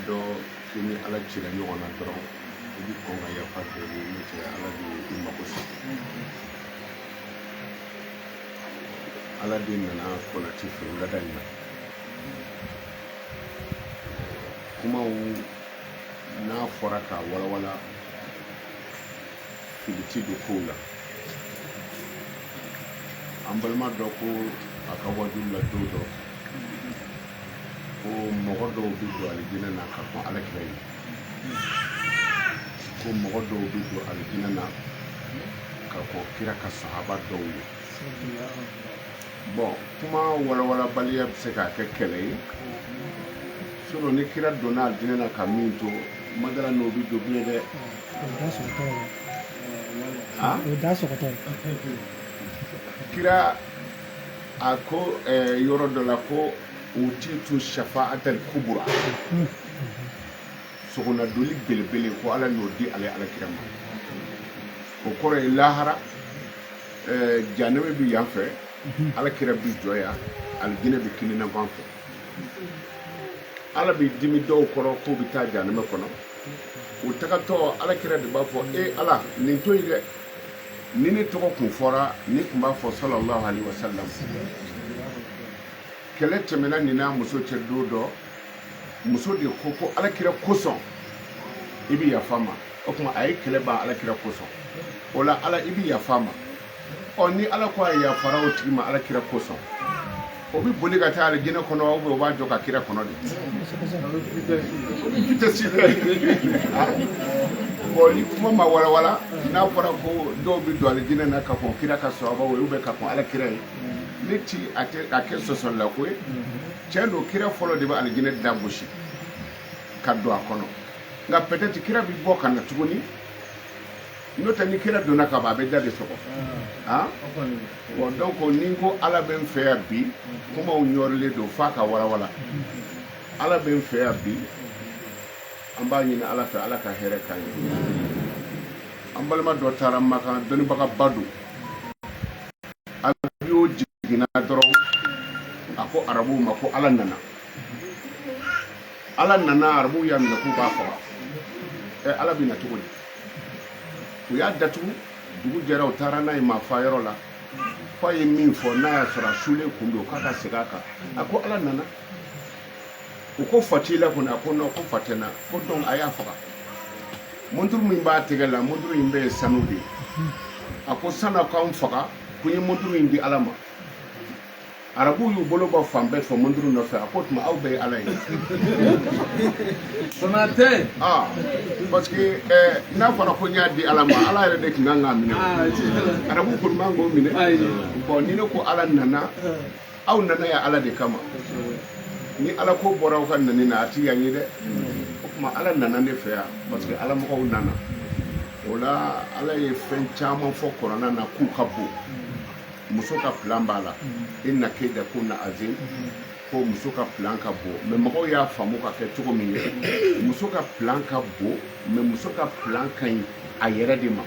dɔn k'i ni Ala cira ɲɔgɔn na dɔrɔn, i bɛ kɔn ka yafa deli, n'o tɛ Ala bɛ i mako sa. Ala de nana Konate fɛ wulada in na. Kumaw n'a fɔra k'a walawala, fili ti don kow la. An balima dɔ ko a ka wajulu la don dɔ ko mɔgɔ dɔw bɛ don alijinɛ na ka kɔn Ala kira ye, ko mɔgɔ dɔw bɛ don alijinɛ na ka kɔn kira ka sahaba dɔw ye. Bɔn, kuma walawalabaliya bɛ se k'a kɛ kɛlɛ ye. Sinon ni kira donna alijinɛ na ka min to, madala n'o bɛ don bilen dɛ. O da sɔgɔtɔ ye. Kira a ko yɔrɔ dɔ la ko utitu shafa'atal kubura, sogonadoli belebele, ko Ala n'o di ale Ala kira ma. O kɔrɔ ye lahara janɛmɛ bɛ yan fɛ, Ala kira bi jɔ yan, alijinɛ bɛ kininanfan fɛ. Ala bɛ dimi dɔw kɔrɔ k'u bɛ taa janɛmɛ kɔnɔ. U tagatɔ, Ala kira de b'a fɔ: "E Ala, nin to yen dɛ, ni ne tɔgɔ kun fɔra, ne tun b'a fɔ sallallahu alaihi wasallam." Kɛlɛ tɛmɛna nin n'a muso cɛ don dɔ, muso de ko ko Ala kira kosɔn i bɛ yafa ma. O tuma a ye kɛlɛ ban Ala kira kosɔn. O la, Ala, i bɛ yafa ma. Ɔ, ni Ala ko a yafara o tigi ma Ala kira kosɔn, o bɛ boli ka taa alijinɛ kɔnɔ, ou bien o b'a jɔ ka kira kɔnɔ de? O bɛ vitesse dɛ. Bon, ni kuma ma walawala, n'a fɔra ko dɔw bɛ don alijinɛ na ka kɔn kira ka sahabaw ye ou bien ka kɔn Ala kira ye, ne ti a tɛ a kɛ sɔsɔlila ko ye. Tiɲɛ don, kira fɔlɔ de bɛ alijinɛ da gosi ka don a kɔnɔ, nka peut-être kira bɛ bɔ ka na tuguni. N'o tɛ, ni kira donna ka ban, a bɛ da de sɔgɔ. Ah bon, donc ni n ko Ala bɛ n fɛ yan bi, kumaw ɲɔrilen don f'a ka walawala. Ala bɛ n fɛ yan bi, an b'a ɲini Ala fɛ, Ala ka hɛrɛ k'an ye. An balima dɔ taara Makan, dɔnnibagaba don. Avion jiginna dɔrɔn, a ko arabuw ma ko Ala nana, Ala nana. Arabuw y'a minɛ k'u b'a faga. Ɛ, Ala bɛ na cogo di? U y'a datugu. Dugu jɛra, u taara n'a ye maa fa yɔrɔ la, f'a ye min fɔ, n'a y'a sɔrɔ a sulen kun don, k'a ka segin a kan. A ko Ala nana. U ko fa t'i la kɔni? A ko non, ko fa tɛ n na. Ko donc a y'a faga. Monturu min b'a tɛgɛ la, monturu in bɛɛ ye sanu de ye. A ko san'a k'anw faga, ko n ye monturu in di Ala ma. Arabuw y'u bolo bɔ fan bɛɛ fɛ monturu nɔfɛ. A ko tuma aw bɛɛ ye Ala ye. Konate. Ah, parce que n'a fɔra ko n y'a di Ala ma, Ala yɛrɛ de tun kan k'a minɛ. Arabuw kɔni man k'o minɛ. Bon, ni ne ko Ala nana, aw nana yan Ala de kama. Ni Ala ko bɔra aw ka nani na, a ti yan ye dɛ. O tuma Ala nana ne fɛ yan parce que Ala mɔgɔw nana. O la, Ala ye fɛn caman fɔ kuranɛ na k'u ka bon. Muso ka plan b'a la, inna kayda kunna azim, ko muso ka plan ka bon. Mais mɔgɔw y'a faamu ka kɛ cogo min ye, muso ka plan ka bon, mais muso ka plan ka ɲi a yɛrɛ de ma.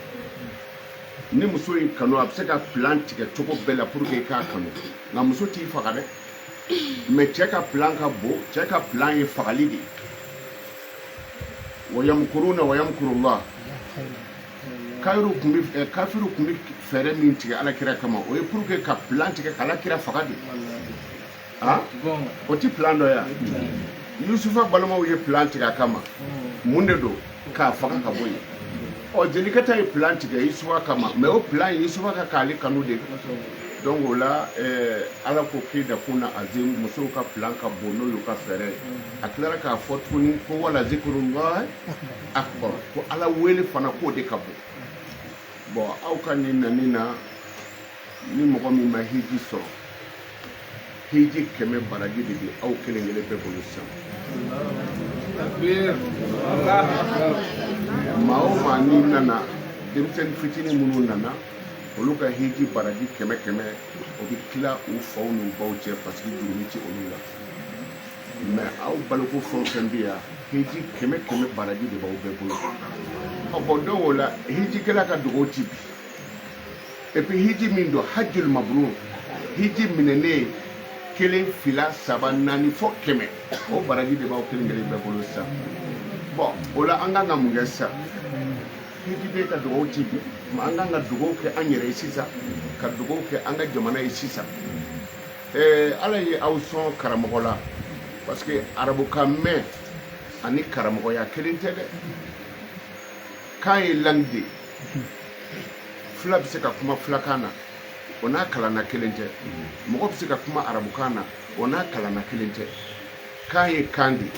Ni muso y'i kanu, a bɛ se ka plan tigɛ cogo bɛɛ la pour que i k'a kanu, nka muso t'i faga dɛ. Mais cɛ ka plan ka bon, cɛ ka plan ye fagali de ye. Wa yamkuruna wa yamkurullah. Kafiru tun bɛ fɛɛrɛ min tigɛ Ala kira kama, o ye pour que ka plan tigɛ ka Ala kira faga de. Ah, o ti plan dɔ ya? Yusufa balimaw ye plan tigɛ a kama. Mun de don? K'a faga ka bɔ yen. Ɔ, jelikɛta ye plan tigɛ Yusufa kama, mais o plan ye Yusufa ka k'ale kanu de. Donc o la, Ala ko kayda kunna azim, musow ka plan ka bon, n'o y'u ka fɛɛrɛ ye. A tilara k'a fɔ tuguni ko wala zikrullah akbar, ko Ala wele fana, k'o de ka bon. Bon, aw ka nin nani na, ni mɔgɔ min ma hiji sɔrɔ, hiji 100 baraji de bɛ aw kelen kelen bɛɛ bolo sisan. Takbir. Allah akbar. Maa o maa n'i nana, denmisɛnnin fitinin minnu nana, olu ka hiji baraji 100 100, o bɛ tila u faw n'u baw cɛ, parce que jurumi tɛ olu la. Mais aw baliko fɛn o fɛn bɛ yan, hiji 100 100 baraji de b'aw bɛɛ bolo. Ɔ bon, donc o la, hijikɛla ka dugawu ti bi. Et puis hiji min don, hajjul mabrur, hiji minɛnen. Kelen, fila, saba, naani, fo 100, o baraji de b'aw kelen kelen bɛɛ bolo sisan. Bon, o la an kan ka mun kɛ sisan? PDP ka dugawu ti bi, an kan ka dugawu kɛ an yɛrɛ ye sisan, ka dugawu kɛ an ka jamana ye sisan. Ala ye aw sɔn karamɔgɔ la, parce que arabukan mɛn ani karamɔgɔya kelen tɛ dɛ. Kan ye langue de ye. Fila bɛ se ka kuma filakan na, o n'a kalanna kelen tɛ. Mɔgɔ bɛ se ka kuma arabukan na, o n'a kalanna kelen tɛ. Kan ye kan de ye.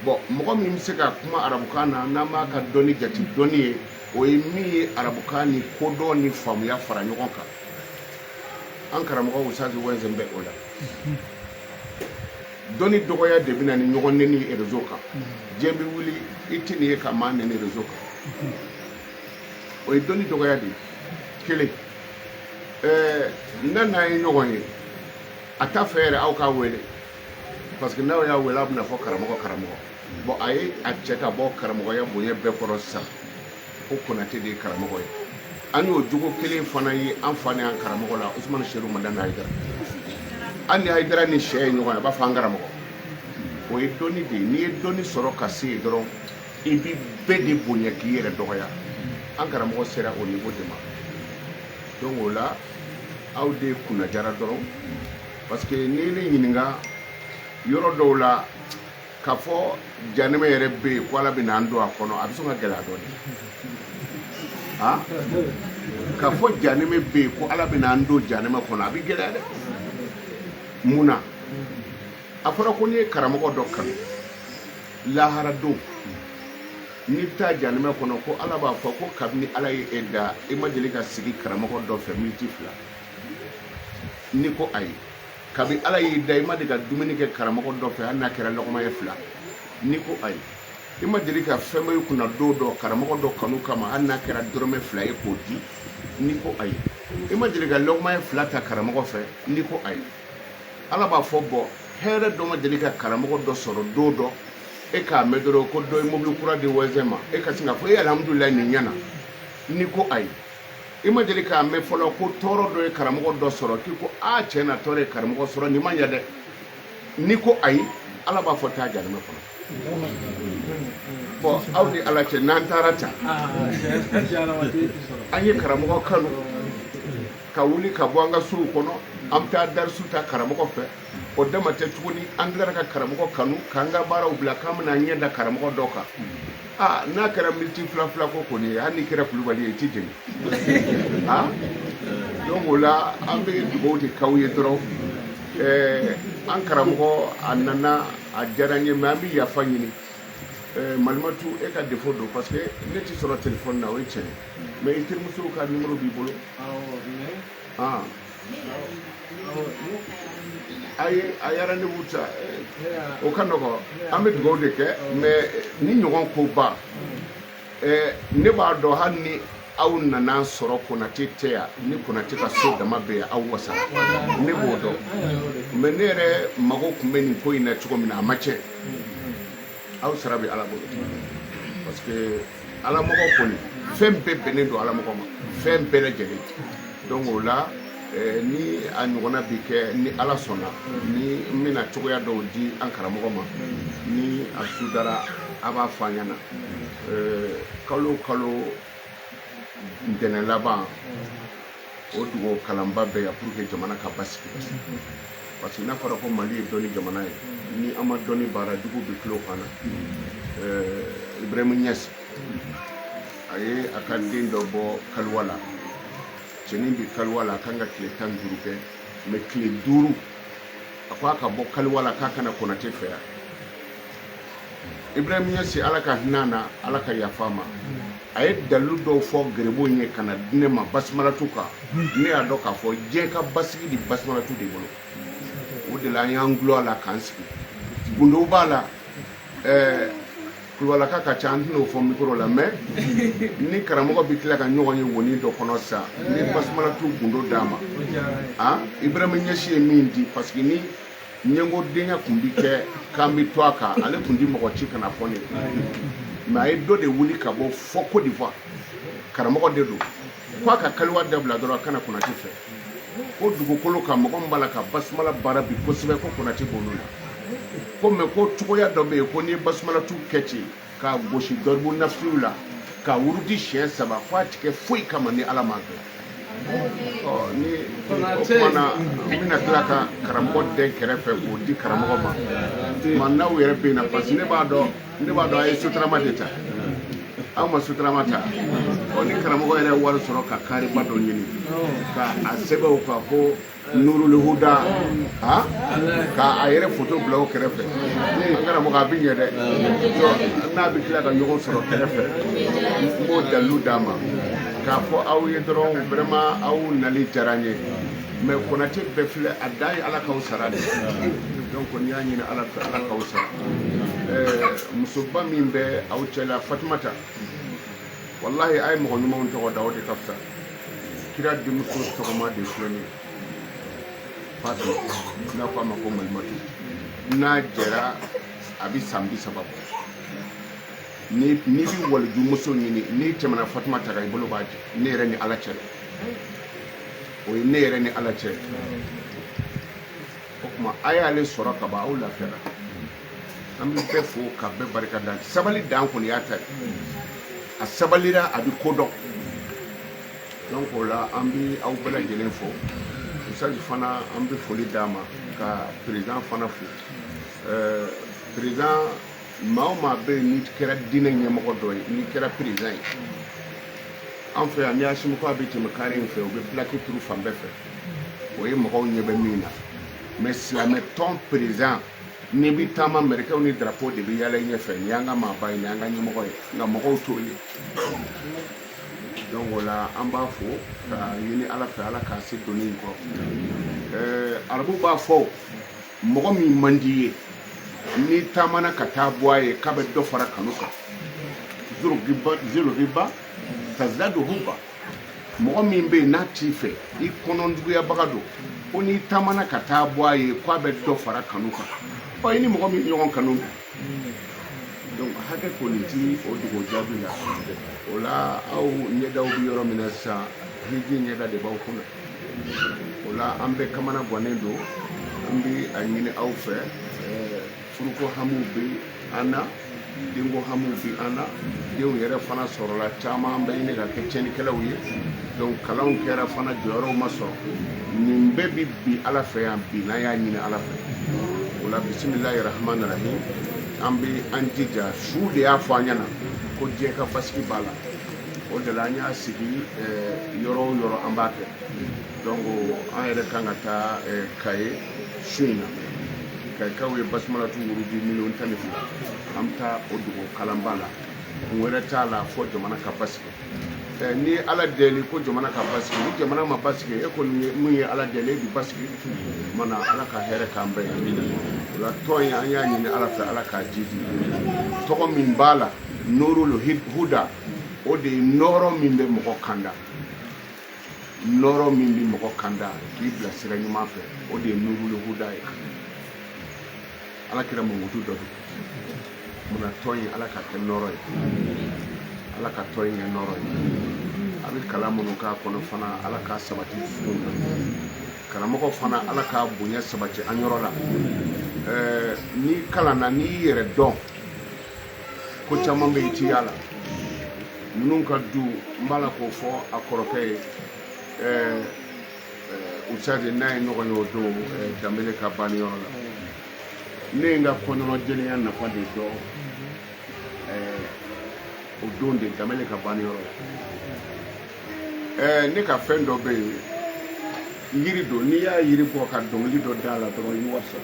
Bon, mɔgɔ min bɛ se ka kuma arabukan na, n'an b'a ka dɔnni jate dɔnni ye, o ye min ye arabukan ni kodɔn ni faamuya fara ɲɔgɔn kan. An karamɔgɔ Usazi Wɛnzɛn bɛ o la. Dɔnni dɔgɔya de bɛ na ni ɲɔgɔn neni ye réseau kan. Diɲɛ bɛ wuli, i tɛ nin ye ka maa neni réseau kan, o ye dɔnni dɔgɔya de ye. Kelen, n'a n'an ye ɲɔgɔn ye, a t'a fɛ yɛrɛ aw k'a wele, parce que n'aw y'a wele, aw bɛna fɔ karamɔgɔ, karamɔgɔ. Bon, a ye a cɛ ka bɔ karamɔgɔya bonya bɛɛ kɔrɔ sisan ko Konate de ye karamɔgɔ ye. An y'o jogo kelen fana ye an fa ni an karamɔgɔ la, Usumani Seru Madani Hayidara. Hali ni Hayidara ni sɛ ye ɲɔgɔn ye, a b'a fɔ an karamɔgɔ. O ye dɔnni de ye. N'i ye dɔnni sɔrɔ ka se yen dɔrɔn, i bi bɛɛ de bonya k'i yɛrɛ dɔgɔya. An karamɔgɔ sera o niveau de ma. Donc o la aw de kunnajara dɔrɔn, parce que n'i ye ne ɲininka yɔrɔ dɔw la, k'a fɔ janɛmɛ yɛrɛ bɛ yen ko Ala bɛ n'an don a kɔnɔ, a bɛ sɔn ka gɛlɛya dɔɔnin. Han, k'a fɔ janɛmɛ bɛ yen ko Ala bɛ n'an don janɛmɛ kɔnɔ, a bɛ gɛlɛya dɛ. Mun na? A fɔra ko n'i ye karamɔgɔ dɔ kanu, lahara don n'i bɛ taa janɛmɛ kɔnɔ, ko Ala b'a fɔ ko kabini Ala ye e da, i ma deli ka sigi karamɔgɔ dɔ fɛ miniti 2. N'i ko ayi. Kabi Ala y'i da, i ma deli ka dumuni kɛ karamɔgɔ dɔ fɛ, hali n'a kɛra lɔgɔma ye 2. N'i ko ayi. I ma deli ka fɛn bɔ i kunna don dɔ karamɔgɔ dɔ kanu kama, hali n'a kɛra dɔrɔmɛ 2 ye k'o di. N'i ko ayi. I ma deli ka lɔgɔma ye 2 ta karamɔgɔ fɛ. N'i ko ayi. Ala b'a fɔ bɔn, hɛrɛ dɔ ma deli ka karamɔgɔ dɔ sɔrɔ don dɔ, e k'a mɛn dɔrɔn ko dɔ ye mobili kura di wɛzɛn ma, e ka sin k'a fɔ e alhamdulilayi, nin ɲɛna. N'i ko ayi. I ma deli k'a mɛn fɔlɔ ko tɔɔrɔ dɔ ye karamɔgɔ dɔ sɔrɔ, k'i ko aa, tiɲɛ na, tɔɔrɔ ye karamɔgɔ sɔrɔ, nin ma ɲɛ dɛ. N'i ko ayi. Ala b'a fɔ taa jahanama kɔnɔ. Bɔn, aw ni Ala cɛ, n'an taara tan, an ye karamɔgɔ kanu ka wuli ka bɔ an ka sow kɔnɔ, an bɛ taa darisu ta karamɔgɔ fɛ. O dama tɛ tuguni, an tilara ka karamɔgɔ kanu k'an ka baaraw bila k'an bɛna an ɲɛ da karamɔgɔ dɔ kan. Aa, n'a kɛra miniti fila fila ko kɔni ye, hali n'i kɛra kulubali ye, i ti jeni. Ah, donc o la an bɛ dugawu de k'aw ye dɔrɔn. An karamɔgɔ a nana, a diyara n ye, mais an bɛ yafa ɲini. Malimatu, e ka défaut don, parce que ne ti sɔrɔ téléphone na, o ye tiɲɛ ye, mais i terimusow ka numéro b'i bolo. Ah, a ye a ye rendez-vous ta, o ka nɔgɔ. An bɛ dugawu de kɛ, mais ni ɲɔgɔn ko ba, ne b'a dɔn, hali ni aw nana sɔrɔ Konate tɛ yan, ni Konate ka so dama bɛ yan, aw wasara, ne b'o dɔn. Mais ne yɛrɛ mago tun bɛ nin ko in na cogo min na, a ma tiɲɛ. Aw sara bɛ Ala bolo, parce que ala mɔgɔ kɔni, fɛn bɛɛ bɛnnen don ala mɔgɔ ma, fɛn bɛɛ lajɛlen. Donc o la, ni a ɲɔgɔnna bi kɛ, ni Ala sɔnna, ni n bɛna cogoya dɔw di an karamɔgɔ ma, ni a sudara, a b'a fɔ an ɲɛna. Kalo o kalo ntɛnɛn laban, o dugawu kalanba bɛ yan pour que jamana ka basigi, parce que n'a fɔra ko Mali ye dɔnni jamana ye, ni an ma dɔnni baara, jugu bɛ tulo kan na. Ibrahim Niass, a ye a ka den dɔ bɔ kaliwa la. Cɛnin bi kaliwa la, a kan ka tile 15 kɛ, mais tile 5, a ko a ka bɔ kaliwa la k'a kana Konate fɛ yan. Ibrahim Niass, Ala ka hinɛ na, Ala ka yafa ma, a ye dalilu dɔw fɔ garibuw ye ka na di ne ma basimalatu kan. Ne y'a dɔn k'a fɔ diɲɛ ka basigi di basimalatu de bolo. O de la an y'an gulon a la k'an sigi. Gundow b'a la, kulubalaka ka ca, an tɛn'o fɔ micro la, mais ni karamɔgɔ bɛ tila ka ɲɔgɔn ye woni dɔ kɔnɔ sisan, ni basimalatu gundo d'a ma. Ah, Ibrahim Niass ye min di, parce que ni ɲɛngo denya kun bi kɛ k'an bɛ to a kan, ale kun di mɔgɔ ci ka na fɔ ne ye. Mais a ye dɔ de wuli ka bɔ fɔ Côte d'Ivoire, karamɔgɔ de don, ko a ka kaliwa dabila dɔrɔn, a kana Konate fɛ. Ko dugukolo kan mɔgɔ min b'a la ka basumala baara bi kosɛbɛ, ko Konate b'olu la. Ko mɛ ko cogoya dɔ bɛ yen ko n'i ye basumalatu kɛ ten k'a gosi dɔribu nafisiw la k'a wurudi siɲɛ 3, ko a ti kɛ foyi kama ni Ala m'a dilan. Ɔ ni o tuma na n bɛna tila ka karamɔgɔ den kɛrɛfɛ k'o di karamɔgɔ ma. Ma n'aw yɛrɛ bɛ yen na, parce que ne b'a dɔn a ye sotarama de ta, aw ma sotarama ta. Ɔ ni karamɔgɔ yɛrɛ wari sɔrɔ ka kariba dɔ ɲini ka a sɛbɛn o kan ko Nurul Huda, ha ka a yɛrɛ foto bila o kɛrɛfɛ, an karamɔgɔ a bɛ ɲɛ dɛ. N'a bɛ tila ka ɲɔgɔn sɔrɔ kɛrɛfɛ, n b'o dalilu d'a ma k'a fɔ aw ye dɔrɔn. Vraiment aw nali diyara n ye, mais Konate bɛɛ filɛ, a dan ye Ala k'aw sara de. Donc n y'a ɲini Ala fɛ, Ala k'aw sara. Musoba min bɛ aw cɛ la, Fatumata, walahi a ye mɔgɔ ɲumanw tɔgɔ da, o de ka fisa. Kira denmuso tɔgɔma de filɛ nin ye, Fatima, n'a ko a ma ko Malimatu. N'a jɛra a bɛ san 30 bɔ. N'i bɛ walijumuso ɲini, n'i tɛmɛna Fatima ta kan, i bolo b'a jɛ. Ne yɛrɛ ni Ala cɛ, o ye ne yɛrɛ ni Ala cɛ. O tuma a y'ale sɔrɔ ka ban, aw lafiyara. An bɛ bɛɛ fo ka bɛɛ barika da. Sabali dan kɔni y'a ta ye, a sabalira, a bɛ ko dɔn. Donc o la an bɛ aw bɛɛ lajɛlen fo. Usaji fana, an bɛ foli d'a ma, ka président fana fo. Président, maa o maa bɛ yen n'i kɛra diinɛ ɲɛmɔgɔ dɔ ye, n'i kɛra président ye an fɛ yan, ni Asimi ko a bɛ tɛmɛ kari in fɛ, u bɛ plaque turu fan bɛɛ fɛ, o ye mɔgɔw ɲɛ bɛ min na. Mais silamɛ tɔn président, n'i bɛ taama, mɛrikɛw ni drapeau de bɛ yaala i ɲɛfɛ: nin y'an ka maaba ye, nin y'an ka ɲɛmɔgɔ ye. Nka mɔgɔw t'o ye. Donc o la an b'a fo ka ɲini Ala fɛ, Ala k'a se doni in kɔrɔ. Arabu b'a fɔ, mɔgɔ min man di i ye, n'i taamana ka taa bɔ a ye, k'a bɛ dɔ fara kanu kan. Zulugiba tazadu huba. Mɔgɔ min bɛ yen n'a t'i fɛ, i kɔnɔjuguyabaga don, ko n'i taamana ka taa bɔ a ye, k'a bɛ dɔ fara kanu kan. Ɔ i ni mɔgɔ min ɲɔgɔn kanu, donc hakɛ kɔni ti o dugu jaabi la. O la aw ɲɛdaw bɛ yɔrɔ min na sisan, hiji ɲɛda de b'aw kunna. O la an bɛɛ kamana gannen don. An bɛ a ɲini aw fɛ, furuko hamiw bɛ an na, denko hamiw bɛ an na, denw yɛrɛ fana sɔrɔla, caman bɛ ɲini ka kɛ tiɲɛnikɛlaw ye. Donc kalanw kɛra fana, jɔyɔrɔw ma sɔrɔ. Nin bɛɛ bi bi Ala fɛ yan bi, n'an y'a ɲini Ala fɛ. O la bisimilahi rahmani rahim, an bɛ an jija. Su de y'a fɔ an ɲɛna ko diɲɛ ka basigi b'a la. O de la an y'a sigi yɔrɔ o yɔrɔ, an b'a kɛ. Donc an yɛrɛ kan ka taa Kaye su in na. Kayikaw ye basumalatu wurudi 12 miliyɔn, an bɛ taa o dugu kalanba la. Kun wɛrɛ t'a la fɔ jamana ka basigi. Ni Ala deli ko jamana ka basigi, ni jamana ma basigi, e kɔni mun ye Ala deli, e bi basigi. O na Ala ka hɛrɛ k'an bɛɛ ye. O la tɔn in, an y'a ɲini Ala fɛ, Ala k'a jidi. Tɔgɔ min b'a la, Nurul Huda, o de ye nɔɔrɔ min bɛ mɔgɔ kanda, nɔɔrɔ min bɛ mɔgɔ kanda k'i bila sira ɲuman fɛ, o de ye Nurul Huda ye. Ala kira mankutu dɔ don. Munna tɔn in, Ala ka kɛ nɔɔrɔ ye, Ala ka tɔn in kɛ nɔɔrɔ ye. A bɛ kalan minnu k'a kɔnɔ fana, Ala k'a sabati dusukun na. Karamɔgɔ fana, Ala k'a bonya sabati an yɔrɔ la. N'i kalanna, n'i y'i yɛrɛ dɔn, ko caman bɛ yen i ti y'a la. Ninnu ka du, n b'a la k'o fɔ a kɔrɔkɛ ye, Usazi, n'a ye ɲɔgɔn ye o don Danbele ka banniyɔrɔ la. Ne ye n ka kɔnɔjɛlenya nafa de dɔn o don de, Danbele ka banniyɔrɔ la. Ne ka fɛn dɔ bɛ yen, yiri don, n'i y'a yiri bɔ ka dɔnkili dɔ da la dɔrɔn, i bɛ wari sɔrɔ.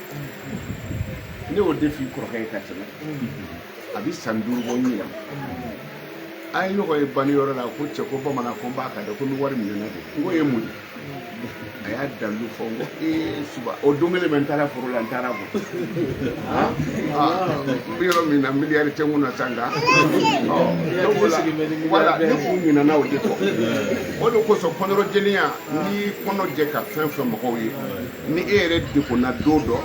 Ne y'o de f'i kɔrɔkɛ ye ka tɛmɛ, a bɛ san 5 bɔ n ɲinɛ. An ye ɲɔgɔn ye banniyɔrɔ la, ko cɛ ko bamanan ko n b'a kan dɛ, ko ni wari minɛna de. N ko ye mun ye? A y'a dalilu fɔ. N ko ee suba, o don kelen bɛ n taara foro la, n taara bɔ. N bɛ yɔrɔ min na, miliyari tɛ n kun na sa, nka donc o la wala ne kun ɲinɛna o de kɔ. O de kosɔn kɔnɔjɛlenya, n'i kɔnɔ jɛ ka fɛn fɛn mɔgɔw ye, ni e yɛrɛ degunna don dɔ,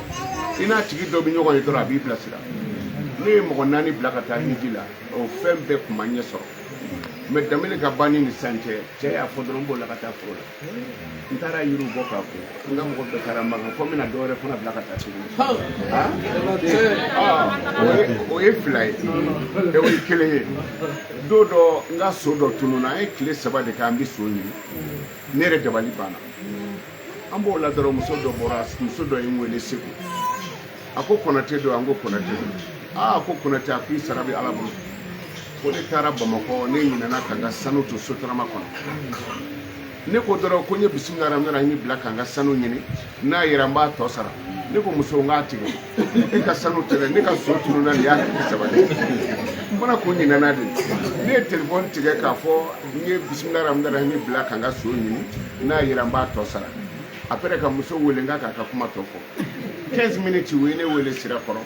i n'a tigi dɔ bɛ ɲɔgɔn ye dɔrɔn, a b'i bilasira. Ne ye mɔgɔ 4 bila ka taa hiji la, o fɛn bɛɛ kun ma ɲɛ sɔrɔ. Mais Danbele ka banni ni sisan cɛ, cɛ y'a fɔ dɔrɔn n bolila ka taa foro la. N taara yiriw bɔ k'a ko. N ka mɔgɔ bɛɛ taara Makan fo n bɛna dɔ wɛrɛ fana bila ka taa tuguni. O ye fila ye. O ye kelen ye. Don dɔ n ka so dɔ tununna, an ye tile 3 de kɛ an bɛ so ɲini. Ne yɛrɛ dabali banna. An b'o la dɔrɔn muso dɔ bɔra, muso dɔ ye n wele Segu. A ko Konate don, an ko Konate don. Aa ko Konate, a ko i sara bɛ Ala bolo. Ko ne taara Bamakɔ, ne ɲinɛna ka n ka sanu to sotarama kɔnɔ. Ne ko dɔrɔn ko n ye bisimila rahmani bila ka n ka sanu ɲini, n'a yera n b'a tɔ sara. Ne ko muso n k'a tigɛ, e ka sanu tɛ dɛ, ne ka so tununna nin y'a tile 3 de. N fana kun ɲinɛna de. Ne ye telefɔni tigɛ k'a fɔ n ye bisimila rahmani bila ka n ka so ɲini, n'a yera n b'a tɔ sara. Après ka muso wele n k'a ka kuma tɔ fɔ. 15 minutes u ye ne wele sira kɔrɔ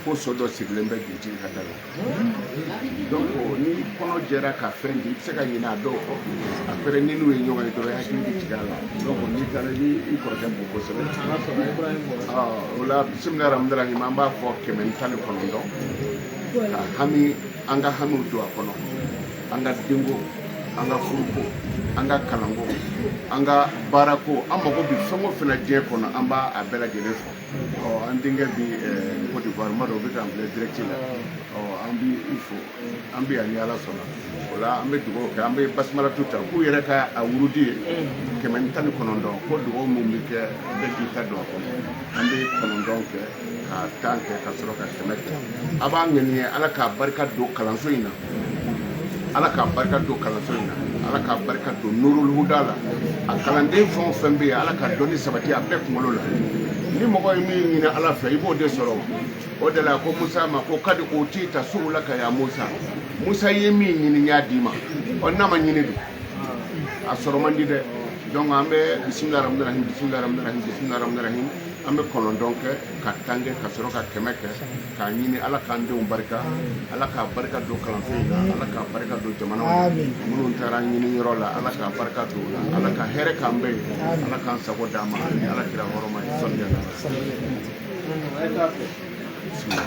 ko so dɔ sirilen bɛ dugutigi ka da la. Donc ni kɔnɔ jɛra ka fɛn di, i bɛ se ka ɲinɛ a dɔw kɔ. Après ni n'u ye ɲɔgɔn ye dɔrɔn i hakili bɛ jigin a la. Donc n'i taara i b'i kɔrɔkɛ fo kosɛbɛ. O la bisimila rahmani rahim an b'a fɔ 119 ka hami, an ka hamiw don a kɔnɔ. An ka denko, an ka furuko, an ka kalanko, an ka baarako, an mago bɛ fɛn o fɛn na diɲɛ kɔnɔ, an b'a a bɛɛ lajɛlen fɔ. Ɔ an denkɛ bi Côte d'Ivoire, n b'a dɔn o bɛ k'an filɛ direct la. Ɔ an b'i fo, an bɛ yan ni Ala sɔnna. O la an bɛ dugawu kɛ, an bɛ basimalatu ta k'u yɛrɛ ka a wurudi ye 119, ko dugawu min bɛ kɛ bɛɛ k'i ta don a kɔnɔ. An bɛ 9 kɛ ka 10 kɛ ka sɔrɔ ka 100 kɛ. A b'an ŋaniya Ala k'a barika don kalanso in na. Ala k'a barika don kalanso in na. Ala k'a barika don Nurul Huda la. A kalanden fɛn o fɛn bɛ yen, Ala ka dɔnni sabati a bɛɛ kunkolo la. Ni mɔgɔ ye min ɲini Ala fɛ, i b'o de sɔrɔ. O de la ko Musa ma ko kadi o t'i ta sugu la ka ya Musa. Musa ye min ɲini n y'a d'i ma. Ɔ n'a ma ɲini dun, a sɔrɔ man di dɛ. Donc an bɛ bisimila rahmani rahim, bisimila rahmani rahim, bisimila rahmani rahim. An bɛ 9 kɛ ka 10 kɛ ka sɔrɔ ka 100 kɛ k'a ɲini Ala k'an denw barika, Ala k'a barika don kalanso in na, Ala k'a barika don jamanaw na, minnu taara ɲini yɔrɔ la, Ala k'a barika don u la, Ala ka hɛrɛ k'an bɛɛ ye, Ala k'an sago d'an ma ni Ala kira hɔrɔma ye sɔli ala.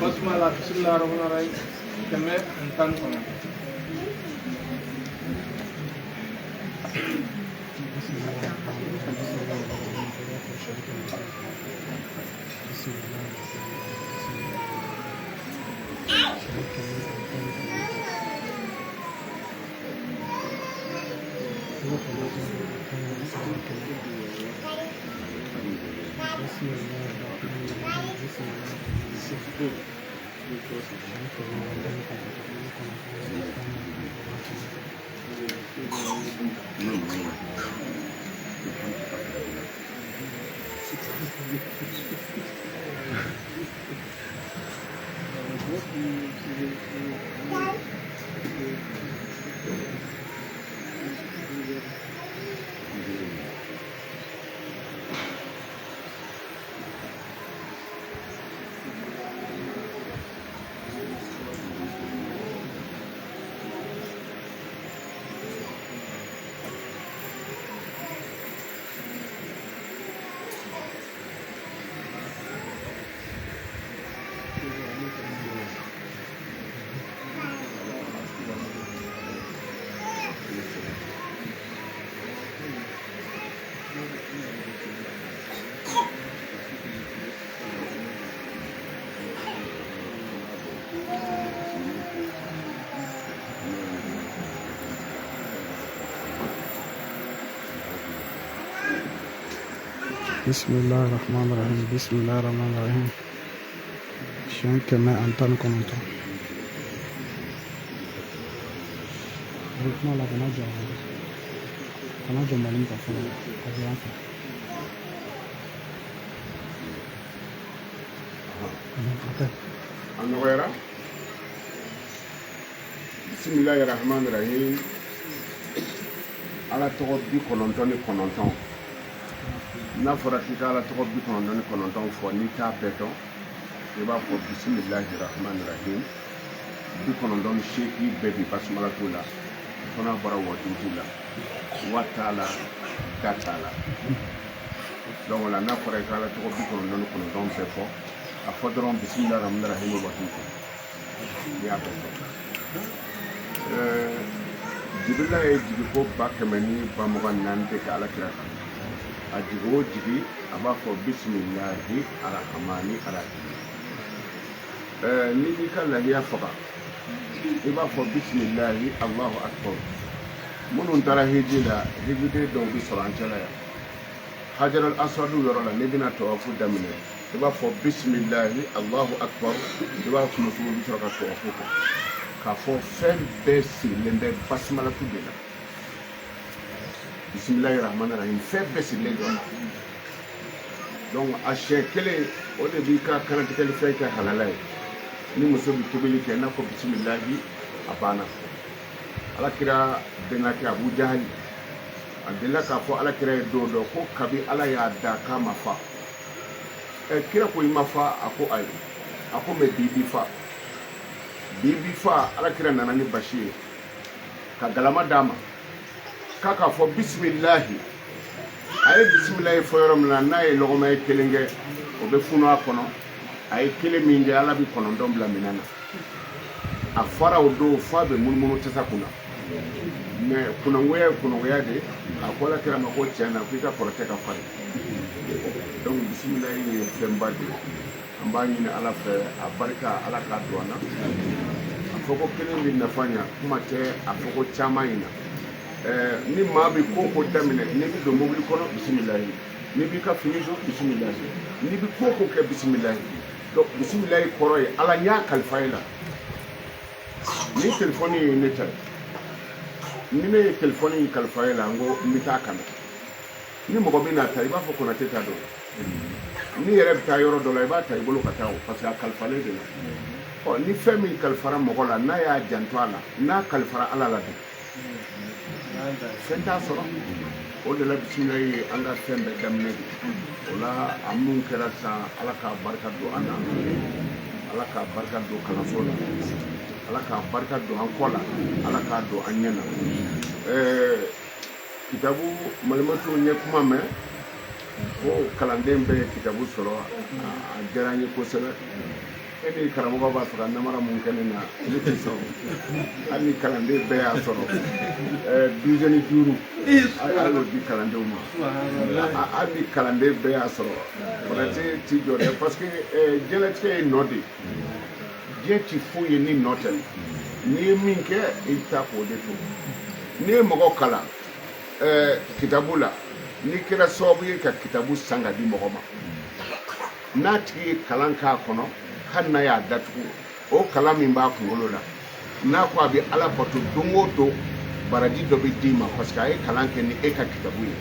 Basmala bismillah rahman rahim 119. Bismillahirrahmanirrahim. Bismillahirrahmanirrahim. Siɲɛ 119. A bɛ kuma la, kana jɔ, kana jɔ Mali ka fɔlɔ a bɛ an fɛ. A nɔgɔyara. Bismillahirrahmanirrahim. Ala tɔgɔ 99. N'a fɔra k'i ka Ala tɔgɔ 99 fɔ, n'i t'a bɛɛ dɔn, i b'a fɔ bisimilahi rahmani rahim. 98 bɛɛ bi basumalatu la, fo n'a bɔra wadudu la, wa t'a la, da t'a la. Donc o la n'a fɔra i ka Ala tɔgɔ 99 bɛɛ fɔ, a fɔ dɔrɔn bisimilahi rahmani rahim wadudu, i y'a bɛɛ fɔ. Jibirila ye jigi ko 124,000 de kɛ Ala kira kan. A jigi o jigi, a b'a fɔ bisimilahi arahamani arahim. N'i b'i ka lahiya faga, i b'a fɔ bisimilahi Allahu akbar. Minnu taara hiji la, hijiden dɔw bɛ sɔrɔ an cɛla yan. Hajaral aswadu yɔrɔ la, n'i bɛna tawafu daminɛ, i b'a fɔ bisimilahi Allahu akbar, i b'a sumusumu, i bɛ sɔrɔ ka tawafu kɛ. K'a fɔ fɛn bɛɛ sirilen bɛ basimalatu de la. Bisimilahi rahmani rahim, fɛn bɛɛ sirilen don a la. Donc a siɲɛ kelen, o de b'i ka kantigɛli fɛn kɛ halala ye. Ni muso bɛ tobili kɛ, n'a ko bisimilahi, a banna. Ala kira bɛnakɛ Abu Jahali, a delila k'a fɔ Ala kira ye don dɔ ko kabi Ala y'a da k'a ma fa. Kira ko i ma fa? A ko ayi. A ko mais bi bi fa, bi bi fa. Ala kira nana ni basi ye ka galama d'a ma k'a k'a fɔ bisimilahi. A ye bisimilahi fɔ yɔrɔ min na, n'a ye lɔgɔma ye kelen kɛ, o bɛ funu a kɔnɔ. A ye kelen min kɛ, Ala bɛ 9 bila minɛn na. A fara o don f'a bɛ munumunu tasa kunna. Mais kunnangoya ye kunnangoya de. A ko Ala kira ma ko tiɲɛ na, ko i ka kɔrɔtɛ ka farin. Donc bisimilahi ye fɛnba de ye. An b'a ɲini Ala fɛ, a barika Ala k'a don an na. A fɔ ko kelen bɛ nafa ɲa, kuma tɛ a fɔ ko caman in na. Ni maa bɛ ko ko daminɛ, n'i bɛ don mobili kɔnɔ, bisimilahi. N'i b'i ka fini don, bisimilahi. N'i bɛ ko ko kɛ, bisimilahi. Donc bisimilahi kɔrɔ ye Ala n y'a kalifa e la. Ni telefɔni ye ne ta ye, ni ne ye telefɔni in kalifa e la, n ko n bɛ taa ka na, ni mɔgɔ bɛ n'a ta, i b'a fɔ Konate ta don. N'i yɛrɛ bɛ taa yɔrɔ dɔ la, i b'a ta i bolo ka taa o, parce que a kalifalen de la. Ɔ ni fɛn min kalifara mɔgɔ la, n'a y'a janto a la, n'a kalifara Ala la dun, fɛn t'a sɔrɔ. O de la bisimilahi ye an ka fɛn bɛɛ daminɛ de. O la a mun kɛra sisan, Ala k'a barika don an na, Ala k'a barika don kalanso la, Ala k'a barika don an kɔ la, Ala k'a don an ɲɛ na. Kitabu malimatu, n ye kuma mɛn ko kalanden bɛɛ ye kitabu sɔrɔ, a diyara n ye kosɛbɛ. E ni karamɔgɔ b'a fɛ ka namara mun kɛ ne na, ne tɛ sɔn. Hali ni kalanden bɛɛ y'a sɔrɔ, douzaine 5, a y'o di kalandenw ma. Hali ni kalanden bɛɛ y'a sɔrɔ, Konate ti jɔ dɛ, parce que diɲɛlatigɛ ye nɔ de ye. Diɲɛ ti foyi ye ni nɔ tɛ. N'i ye min kɛ, i bɛ taa k'o de to. N'i ye mɔgɔ kalan kitabu la, n'i kɛra sababu ye ka kitabu san ka di mɔgɔ ma, n'a tigi ye kalan k'a kɔnɔ, hali n'a y'a datugu, o kalan min b'a kunkolo la, n'a ko a bɛ Ala bato don o don, baraji dɔ bɛ d'i ma, parce que a ye kalan kɛ ni e ka kitabu ye.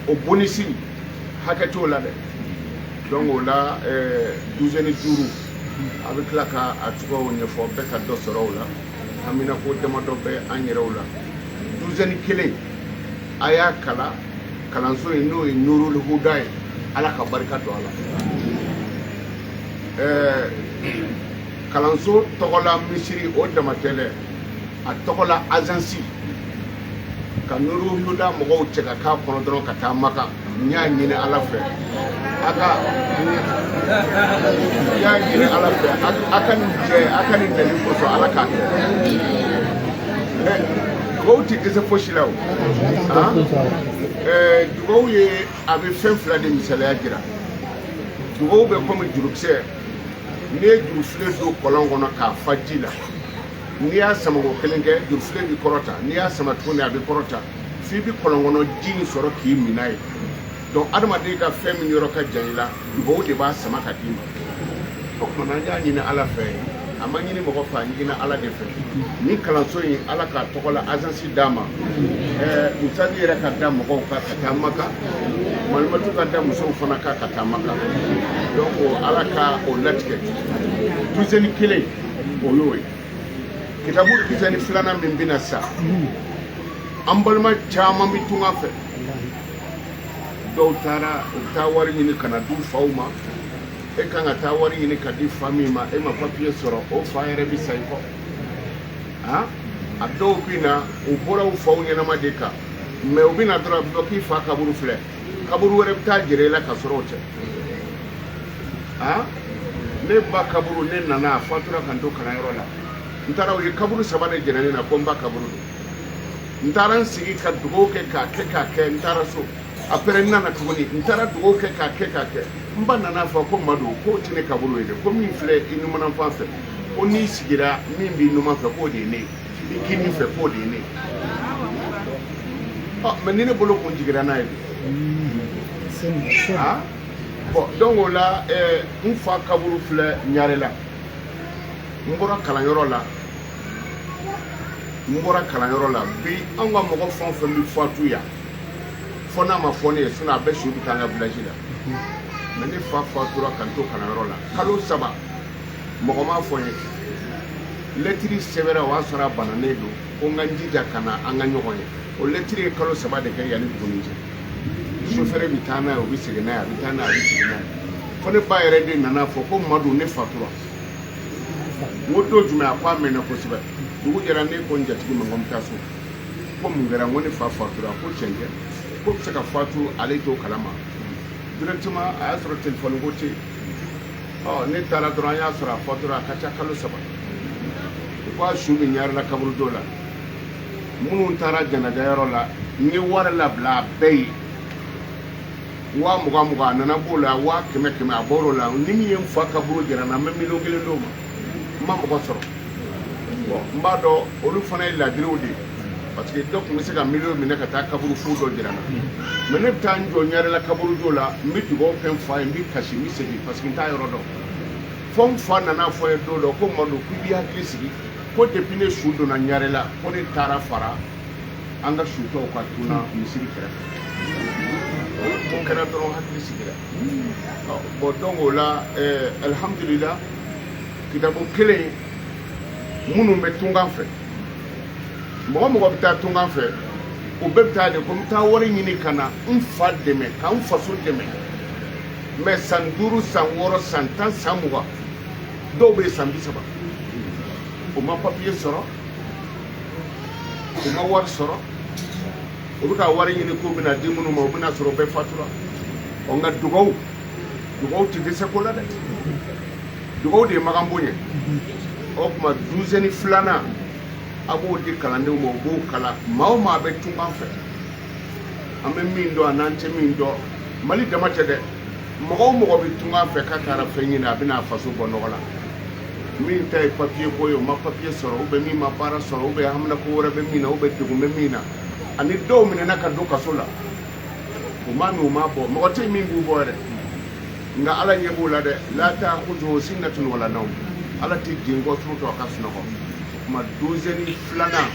O bonisi hakɛ t'o la dɛ. Donc o la douzaine 5, a bɛ tila ka a cogoyaw ɲɛfɔ bɛɛ ka dɔ sɔrɔ o la. Haminako damadɔ bɛ an yɛrɛw la. Douzaine kelen, a y'a kalan kalanso in, n'o ye Nurul Huda ye, Ala ka barika don a la. Kalanso tɔgɔla misiri, o dama tɛ dɛ, a tɔgɔla agence ka Nurul Huda mɔgɔw cɛ ka k'a kɔnɔ dɔrɔn ka taa Maka. N y'a ɲini Ala fɛ, a ka n y'a ɲini Ala fɛ, a ka nin jɛ, a ka nin nɛni kosɔn, Ala k'a kɛ. Dugawu tɛ dɛsɛ fosi la o. Dugawu ye, a bɛ fɛn fila de misaliya jira. Dugawu bɛ komi jurukisɛ. N'i ye jurufilen don kɔlɔn kɔnɔ k'a fa ji la, n'i y'a samako kelen kɛ, jurufilen bɛ kɔrɔta. N'i y'a sama tuguni, a bɛ kɔrɔta f'i bɛ kɔlɔn kɔnɔ ji in sɔrɔ k'i minɛ ye. Donc adamaden ka fɛn min yɔrɔ ka jan i la, dugawu de b'a sama ka d'i ma. O tuma na, an y'a ɲini Ala fɛ, a ma ɲini mɔgɔ fɛ, a ɲinina Ala de fɛ. Ni kalanso in, Ala k'a tɔgɔ la agence d'a ma, usadi yɛrɛ ka da mɔgɔw kan ka taa Maka, malimatu ka da musow fana kan ka taa Maka. Donc Ala ka o latigɛ. Douzaine kelen, o y'o ye. Kitabu douzaine filanan min bɛna sa, an balima caman bɛ tunga fɛ. Dɔw taara, u bɛ taa wari ɲini ka na d'u faw ma. E kan ka taa wari ɲini ka di fa min ma, e ma papiye sɔrɔ, o fa yɛrɛ bɛ sa i kɔ. A dɔw bɛ na, u bɔra u faw ɲɛnama de kan, mais u bɛ na dɔrɔn, a bɛ fɔ k'i fa kaburu filɛ, kaburu wɛrɛ bɛ taa jɛrɛ i la ka sɔrɔ o tɛ. Ne ba kaburu, ne nana, a fatura ka n to kalanyɔrɔ la. N taara u ye kaburu 3 de jira ne na ko n ba kaburu don. N taara n sigi ka dugawu kɛ k'a kɛ k'a kɛ, n taara so. Après n nana tuguni, n taara dugawu kɛ k'a kɛ k'a kɛ. N ba nana fɔ ko Madu, k'o tɛ ne kaburu ye dɛ, ko min filɛ i numanan fan fɛ, ko n'i sigira min b'i numan fɛ k'o de ye ne ye, i kinin fɛ k'o de ye ne ye. Ɔ mais ni ne bolo kun jigira n'a ye dun? Ah bon, donc o la n fa kaburu filɛ Ɲarela. N bɔra kalanyɔrɔ la, n bɔra kalanyɔrɔ la bi. Anw ka mɔgɔ fɛn o fɛn bɛ fatu yan, fɔ n'a ma fɔ ne ye, sinon a bɛɛ su bɛ taa an ka village la. Mais ne fa fatura ka n to kalanyɔrɔ la kalo 3, mɔgɔ m'a fɔ n ye. Lɛtiri sɛbɛnna, o y'a sɔrɔ a bananen don, ko n ka n jija ka na an ka ɲɔgɔn ye. O lɛtiri ye kalo 3 de kɛ yanni Buguni cɛ. Sofɛrɛ bɛ taa n'a ye, o bɛ segin n'a ye, a bɛ taa n'a ye, a bɛ segin n'a ye. Fo ne ba yɛrɛ de nana fɔ ko Madu, ne fatura. N ko don jumɛn? A ko a mɛnna kosɛbɛ. Dugu jɛra, ne ko n jatigi ma ko n bɛ taa so. Ko mun kɛra? N ko ne fa fatura. Ko tiɲɛ tɛ, ko bɛ se ka fatu ale t'o kalama. Directement a y'a sɔrɔ telefɔni ko tɛ yen. Ɔ ne taara dɔrɔn, an y'a sɔrɔ a fatura, a ka ca kalo 3. U ko a su bɛ Ɲarela kaburudo la. Minnu taara janajayɔrɔ la, n ye wari labila a bɛɛ ye, 20,000 20,000 a nana b'o la, 100,000 100 a bɔr'o la. Ni min ye n fa kaburu jira n na, n bɛ 1,000,000 d'o ma. N ma mɔgɔ sɔrɔ. Bon, n b'a dɔn olu fana ye ladiriw de ye, parce que dɔ tun bɛ se ka 1,000,000 minɛ ka taa kaburu fu dɔ jira n na. Mais ne bɛ taa n jɔ Ɲarela kaburudo la, n bɛ dugawu kɛ n fa ye, n bɛ kasi, n bɛ segin, parce que n t'a yɔrɔ dɔn. Fo n fa nana fɔ n ye don dɔ ko Madu, k'i b'i hakili sigi, ko depuis ne su donna Ɲarela, ko ne taara fara an ka sutɔw ka tuna misiri kɛrɛfɛ. O kɛra dɔrɔn, hakili sigira. Bon, donc o la alhamdulila, kitabu kelen minnu bɛ tunkan fɛ, mɔgɔ mɔgɔ bɛ taa tunkan fɛ, o bɛɛ bɛ taa de ko n bɛ taa wari ɲini ka na n fa dɛmɛ, ka n faso dɛmɛ. Mais san 5, san 6, san 10, san 20, dɔw bɛ yen san 30, o ma papiye sɔrɔ, u ma wari sɔrɔ, u bɛ ka wari ɲini k'u bɛna di minnu ma, u bɛna sɔrɔ o bɛɛ fatura. Ɔ nka dugawu, dugawu tɛ dɛsɛ ko la dɛ, dugawu de ye makan bonya. O tuma douzaine 2nan a b'o di kalandenw ma, u b'o kalan. Maa o maa bɛ tunkan fɛ, an bɛ min dɔn a n'an tɛ min dɔn, Mali dama tɛ dɛ, mɔgɔ o mɔgɔ bɛ tunkan fɛ k'a taara fɛn ɲini, a bɛna a faso bɔ nɔgɔ la. Min ta ye papiye ko ye, o ma papiye sɔrɔ, ou bien min ma baara sɔrɔ, ou bien haminako wɛrɛ bɛ min na, ou bien degun bɛ min na, ani dɔw minɛna ka don kaso la, u ma min u ma bɔ, mɔgɔ tɛ min b'u bɔ yɛrɛ. Nka Ala ɲɛ b'o la dɛ. La ta'khuzuhu sinatun wala nawm, Ala tɛ jɛn kɔ surtout a ka sunɔgɔ. O tuma douzaine 2nan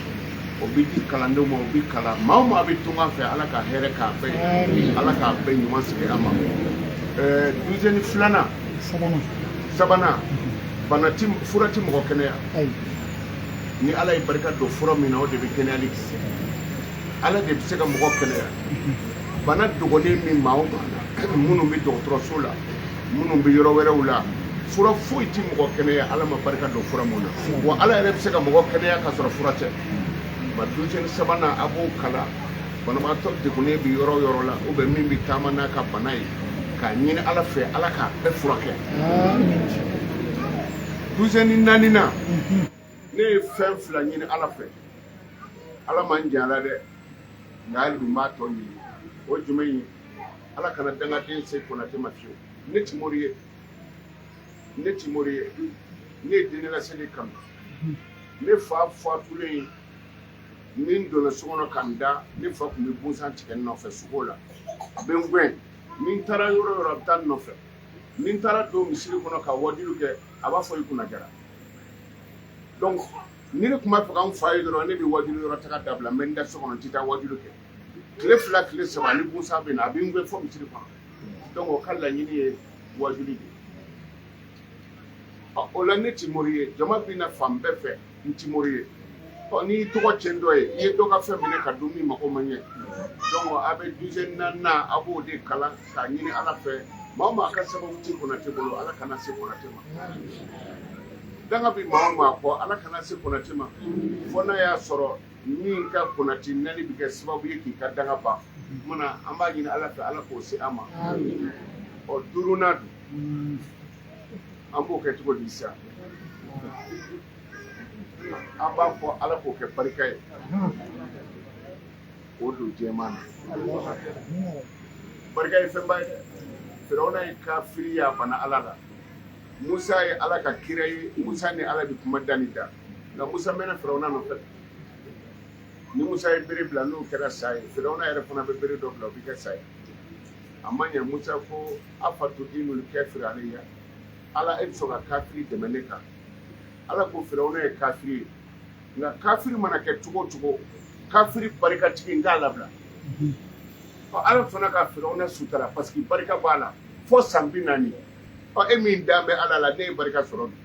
o bɛ di kalandenw ma, o bɛ kalan. Maa o maa bɛ tunga fɛ, Ala ka hɛrɛ k'a bɛɛ ye, Ala k'a bɛɛ ɲuman sigi an ma. Douzaine 2nan sabanan, bana ti fura ti mɔgɔ kɛnɛya. Ni Ala ye barika don fura min na, o de bɛ kɛnɛyali kɛ. Ala de bɛ se ka mɔgɔ kɛnɛya. Bana dogolen min maa o maa na, minnu bɛ dɔgɔtɔrɔso la, minnu bɛ yɔrɔ wɛrɛw la, fura foyi ti mɔgɔ kɛnɛya Ala ma barika don fura mun na. Wa Ala yɛrɛ bɛ se ka mɔgɔ kɛnɛya ka sɔrɔ fura tɛ. Ma douzaine sabanan a b'o kalan. Banabagatɔ degunnen bɛ yɔrɔ o yɔrɔ la, ou bien min bɛ taama n'a ka bana ye, k'a ɲini Ala fɛ, Ala k'a bɛɛ furakɛ. Douzaine 4nan, ne ye fɛn 2 ɲini Ala fɛ, Ala ma n jɛn a la dɛ, nka hali bi n b'a tɔ ɲini. O jumɛn ye? Ala kana dangaden se Konate ma fiyewu. Ne ti mori ye, ne ti mori ye, ne ye diinɛ laseli kanu. Ne fa fatulen, ni n donna so kɔnɔ ka n da, ne fa tun bɛ busan tigɛ n nɔfɛ sugo la, a bɛ n gɛn. Ni n taara yɔrɔ o yɔrɔ, a bɛ taa n nɔfɛ. Ni n taara don misiri kɔnɔ ka wajulu kɛ, a b'a fɔ i kunna jara. Donc ni ne tun b'a fɛ ka n fa ye dɔrɔn, ne bɛ wajulu yɔrɔ taga dabila, n bɛ n da so kɔnɔ, n tɛ taa wajulu kɛ. Tile 2, tile 3, ni busan bɛ na, a bɛ n gɛn fɔ misiri kɔnɔ. Donc o ka laɲini ye wajulu de ye. O la ne ti mori ye, jama bɛ na fan bɛɛ fɛ, n ti mori ye. Ɔ n'i tɔgɔ tiɲɛ dɔ ye, i ye dɔ ka fɛn minɛ ka dun min mako ma ɲɛ. Donc a bɛ douzaine 4nan, a b'o de kalan k'a ɲini Ala fɛ. Maa o maa ka sababu tɛ Konate bolo, Ala kana se Konate ma. Danga bɛ maa o maa kɔ, Ala kana se Konate ma. Fo n'a y'a sɔrɔ min ka Konate nali bɛ kɛ sababu ye k'i ka danga ban. Kumana an b'a ɲini Ala fɛ, Ala k'o se an ma. Ɔ 5nan dun, an b'o kɛ cogo di sisan? An b'a fɔ Ala k'o kɛ barika ye k'o don jɛman na. Barika ye fɛnba ye dɛ. Firawuna ye kafiri ye, a banna Ala la. Musa ye Ala ka kira ye, Musa ni Ala bɛ kuma da ni da, nka Musa mɛnna Firawuna nɔfɛ. Ni Musa ye bere bila n'o kɛra sa ye, Firawuna yɛrɛ fana bɛ bere dɔ bila, o bɛ kɛ sa ye. A ma ɲɛ, Musa ko afatuinul kafir alayya, Ala e bɛ sɔn ka kafiri dɛmɛ ne kan? Ala ko Firawuna ye kafiri ye, nka kafiri mana kɛ cogo o cogo, kafiri barikatigi n t'a labila. Ɔ, Ala fana ka Firawuna sutara parce que barika b'a la fo san 40. Ɔ, e min dan bɛ Ala la, ne ye barika sɔrɔ bi.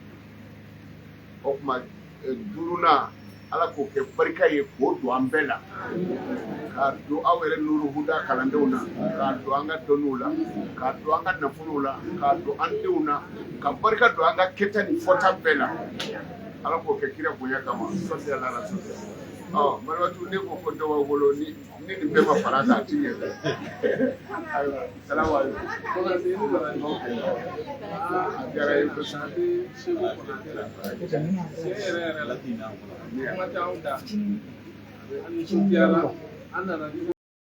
O tuma duurunan, Ala k'o kɛ barika ye k'o don an bɛɛ la, k'a don aw yɛrɛ Nuru Huda kalandenw na, k'a don an ka dɔnniw la, k'a don an ka nafolow la, k'a don an denw na, ka barika don an ka kɛta ni fɔta bɛɛ la. Ala k'o kɛ kira bonya kama, sɔli ala la sɔli. Ɔ, Marimatu, ne ko ko dɔ b'aw bolo ni nin bɛɛ ma fara kan, a ti ɲɛ dɛ. Ayiwa, salamu aleykum. A diyara n ye kosɛbɛ. Segu Konate la. Tiɲɛ yɛrɛ yɛrɛ la, kuma t'anw da, an nisɔndiyara, an nana ni